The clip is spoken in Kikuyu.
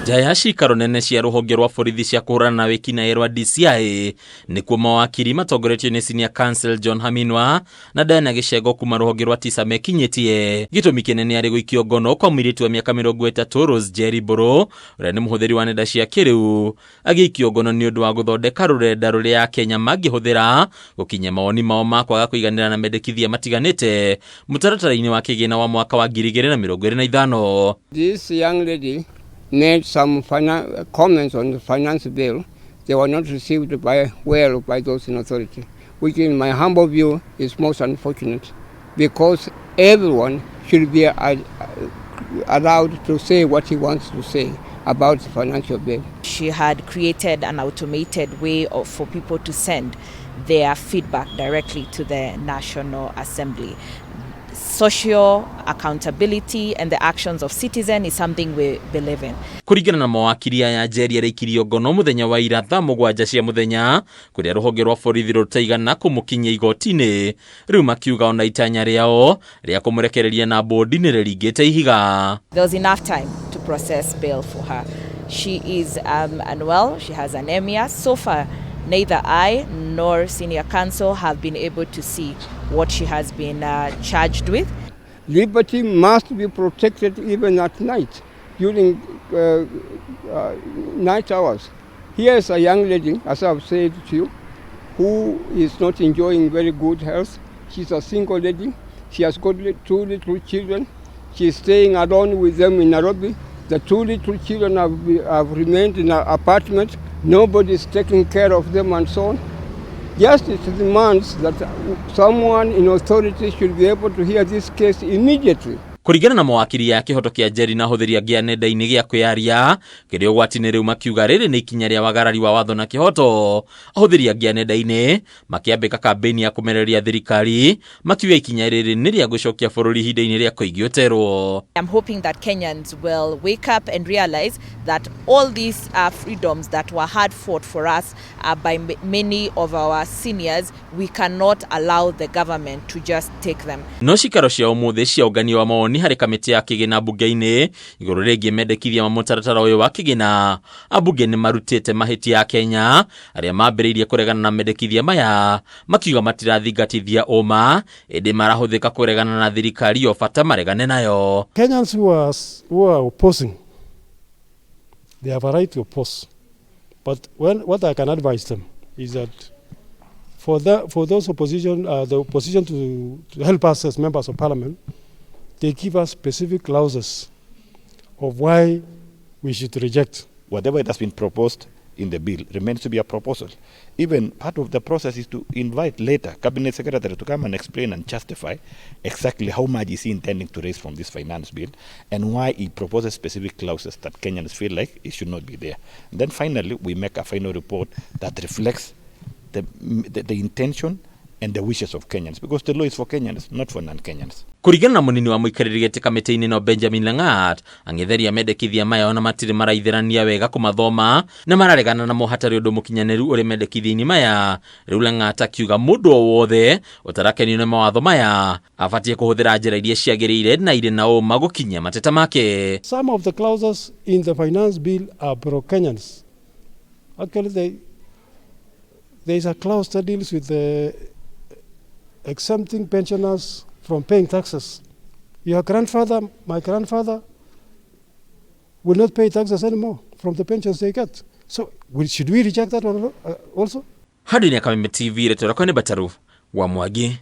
Nja ya cikaro nene cia rũhonge rwa borithi cia kũhũrana na wĩkinaĩ rwa DCI nĩkuo mawakiri matongoretio nĩ Senior Counsel John Haminwa na Diana Gĩcengo kuma rũhonge rwa TISA mekinyĩtie. Gĩtũmi kĩnene arĩ gũikio ngono kwa mũirĩtu wa mĩaka 30 Rose Njeri Mbũrũ ũrĩa nĩ mũhũthĩri wa nenda cia kĩrĩu agĩikio ngono nĩ ũndũ wa gũthondeka rũrenda rũrĩa Akenya mangĩhũthĩra gũkinyia mawoni mao ma kwaga kũiganĩra na mendekithia matiganĩte mũtaratara-inĩ wa kĩgĩna wa mwaka wa 2025. This young lady made some comments on the finance bill. They were not received well by those in authority, which in my humble view is most unfortunate, because everyone should be allowed to say what he wants to say about the financial bill. She had created an automated way for people to send their feedback directly to the National Assembly. Social accountability and the actions of citizens is something we believe in. Kũringana na mawakiri aya, Njeri araikirio ngono mũthenya wa ira thaa 7 cia mũthenya kũrĩa rũhonge rwa borithi rũtaigana kũmũkinyia igoti-inĩ. Rĩu makiuga ona itanya rĩao rĩa kũmũrekereria na bodi nĩ rĩringĩte ihiga. There was enough time to process bail for her. She is unwell, she has anemia. So far, neither I nor senior counsel have been able to see what she has been charged with. Liberty must be protected even at night, during night hours. Here is a young lady, as I've said to you, who is not enjoying very good health. She's a single lady. She has got 2 little children. She's staying alone with them in Nairobi. The 2 little children have remained in an apartment. Nobody is taking care of them and so on. Justice demands that someone in authority should be able to hear this case immediately. Kũringana na mawakiri ya kĩhoto kĩa Njeri na ahũthĩri angĩ a nenda-inĩ gĩa kwĩyaria kĩrĩ ũgwati-inĩ rĩu makiuga rĩrĩ nĩ ikinya rĩa wagarari wa watho na kĩhoto. Ahũthĩri angĩ a nenda-inĩ makĩambĩka kambĩini ya kũmenereria thirikari makiuga ikinya rĩrĩ nĩ rĩa gũcokia bũrũri ihinda-inĩ rĩa Koigi Oterwo. I'm hoping that Kenyans will wake up and realize that all these freedoms that were hard fought for us by many of our seniors, we cannot allow the government to just take them. No cikaro cia ũmũthĩ cia ũngania wa mawoni harĩ kamĩtĩ ya kĩgĩna mbunge-inĩ igũrũ rĩgiĩ mendekithia ma mũtaratara ũyũ wa kĩgĩna, ambunge nĩ marutĩte mahĩtia ya Kenya arĩa mambĩrĩirie kũregana na mendekithia maya makiuga matirathingatithia ũma ĩndĩ marahũthĩka kũregana na thirikari o bata maregane nayo. Kenyans who are opposing, they have a right to oppose. But what I can advise them is that for those opposition, the opposition to help us as members of parliament, they give us specific clauses of why we should reject. Whatever it has been proposed in the bill remains to be a proposal. Even part of the process is to invite later Cabinet Secretary to come and explain and justify exactly how much is he intending to raise from this finance bill and why he proposes specific clauses that Kenyans feel like it should not be there. And then finally, we make a final report that reflects the intention and the wishes of Kenyans, because the law is for Kenyans, not for non-Kenyans. Kũringana na mũnini wa mũikarĩri gĩtĩ kamĩtĩ-inĩ no Benjamin Langat ang'etheria mendekithia maya ona matirĩ maraithĩrania wega kũmathoma na mararegana namo hatarĩ ũndũ mũkinyanĩru ũrĩ mendekithia-inĩ maya. Rĩu Langat akiuga mũndũ o wothe ũtarakenio nĩ mawatho maya abatiĩ kũhũthĩra njĩra iria ciagĩrĩire na irĩ na ũma gũkinyia mateta make. Some of the clauses in the finance bill are pro-Kenyans. Actually, there is a clause that deals with the exempting pensioners from paying taxes. Your grandfather, my grandfather, will not pay taxes anymore from the pensions they get. So should we reject that one also? Handũ-inĩ ya Kameme TV, rĩtwa rĩakwa nĩ Bataru wa Mwangi.